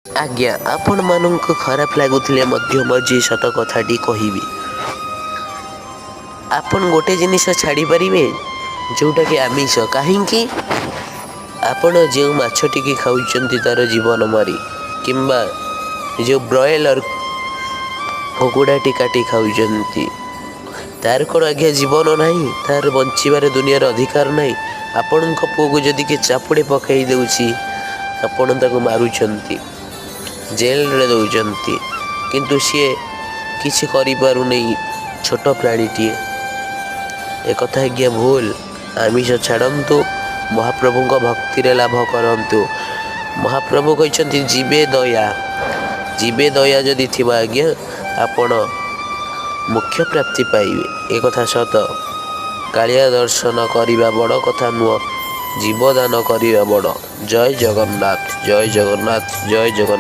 ଆଜ୍ଞା, ଆପଣମାନଙ୍କୁ ଖରାପ ଲାଗୁଥିଲେ ମଧ୍ୟ ମୁଁ ଆଜି ସତ କଥାଟି କହିବି। ଆପଣ ଗୋଟେ ଜିନିଷ ଛାଡ଼ିପାରିବେ, ଯେଉଁଟାକି ଆମିଷ। କାହିଁକି? ଆପଣ ଯେଉଁ ମାଛଟିକି ଖାଉଛନ୍ତି, ତା'ର ଜୀବନ ମାରି, କିମ୍ବା ଯେଉଁ ବ୍ରଏଲର କୁକୁଡ଼ାଟି କାଟି ଖାଉଛନ୍ତି, ତାର କ'ଣ ଆଜ୍ଞା ଜୀବନ ନାହିଁ? ତାର ବଞ୍ଚିବାରେ ଦୁନିଆର ଅଧିକାର ନାହିଁ? ଆପଣଙ୍କ ପୁଅକୁ ଯଦି କିଏ ଚାପୁଡ଼େ ପକାଇ ଦେଉଛି, ଆପଣ ତାକୁ ମାରୁଛନ୍ତି, ଜେଲରେ ଦେଉଛନ୍ତି, କିନ୍ତୁ ସିଏ କିଛି କରିପାରୁନି, ଛୋଟ ପ୍ରାଣୀଟିଏ। ଏକଥା ଆଜ୍ଞା ଭୁଲ। ଆମିଷ ଛାଡ଼ନ୍ତୁ, ମହାପ୍ରଭୁଙ୍କ ଭକ୍ତିରେ ଲାଭ କରନ୍ତୁ। ମହାପ୍ରଭୁ କହିଛନ୍ତି, ଜୀବେ ଦୟା। ଜୀବେ ଦୟା ଯଦି ଥିବ ଆଜ୍ଞା, ଆପଣ ମୋକ୍ଷ ପ୍ରାପ୍ତି ପାଇବେ। ଏକଥା ସତ। କାଳିଆ ଦର୍ଶନ କରିବା ବଡ଼ କଥା ନୁହଁ, ଜୀବଦାନ କରିବା ବଡ଼। ଜୟ ଜଗନ୍ନାଥ, ଜୟ ଜଗନ୍ନାଥ, ଜୟ ଜଗନ୍ନାଥ।